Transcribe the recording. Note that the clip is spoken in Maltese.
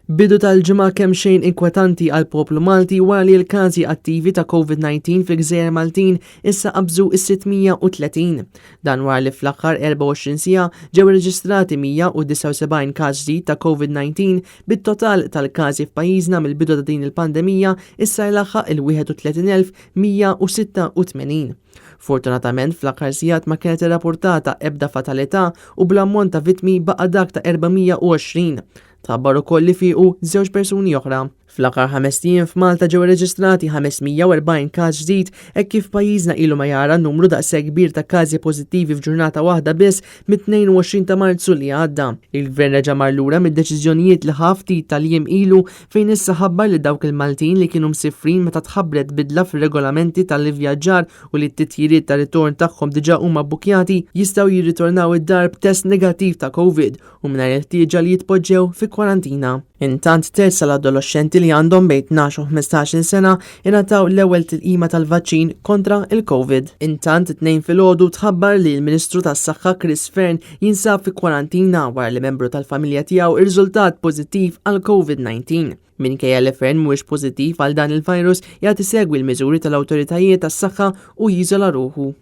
Bidu tal-ġimgħa kemxejn inkwetanti għall-poplu Malti wara li l-każi attivi ta' COVID-19 fil-Gżejjer Maltin issa qabżu s-630. Dan wara li fl-aħħar 24 siegħa ġew irreġistrati 179 każ ġdid ta' COVID-19 bit-total tal-każi f'pajjiżna mill-bidu ta' din il-pandemija issa jlaħħaq il-31,186. Fortunatament fl-aħħar sigħat ma kienet irrapportata ebda fatalità u bl-ammont ta' vittmi baqa' dak ta' 420. Tħabbar ukoll li fiequ żewġ persuni oħra. Fl-aħħar ħamest ijiem f'Malta ġew irreġistrati 540 każ ġdid hekk kif pajjiżna ilu ma jara numru daqshekk kbir ta' każi pożittivi f'ġurnata waħda biss mit-22 ta' Marzu li għadda. Il-Gvern reġa' mar lura mid-deċiżjonijiet li ħa ftit tal-jiem ilu fejn issa ħabbar li dawk il-Maltin li kienu msifrin meta tħabbret bidla fir-regolamenti tal-ivvjaġġar u li t-titjiriet ta' ritorn tagħhom diġà huma bbukjati jistgħu jirritornaw id-dar b'test negattiv ta' Covid u mingħajr il-ħtieġa li jitpoġġew fi kwarantina. Intant terz tal-adoloxxenti li għandhom bejn 12 u 15-il sena ingħataw l-ewwel tilqima tal-vaċċin kontra il-Covid. Intant it-Tnejn filgħodu tħabbar li l-Ministru tas-Saħħa Chris Fearne jinsab fi kwarantina wara li membru tal-familja tiegħu irriżultat pożittiv għall-Covid-19. Minkejja li Fearne mhuwiex pożittiv għal dan il-virus, jgħid isegwi l-miżuri tal-awtoritajiet tas-saħħa u jiżola ruħu.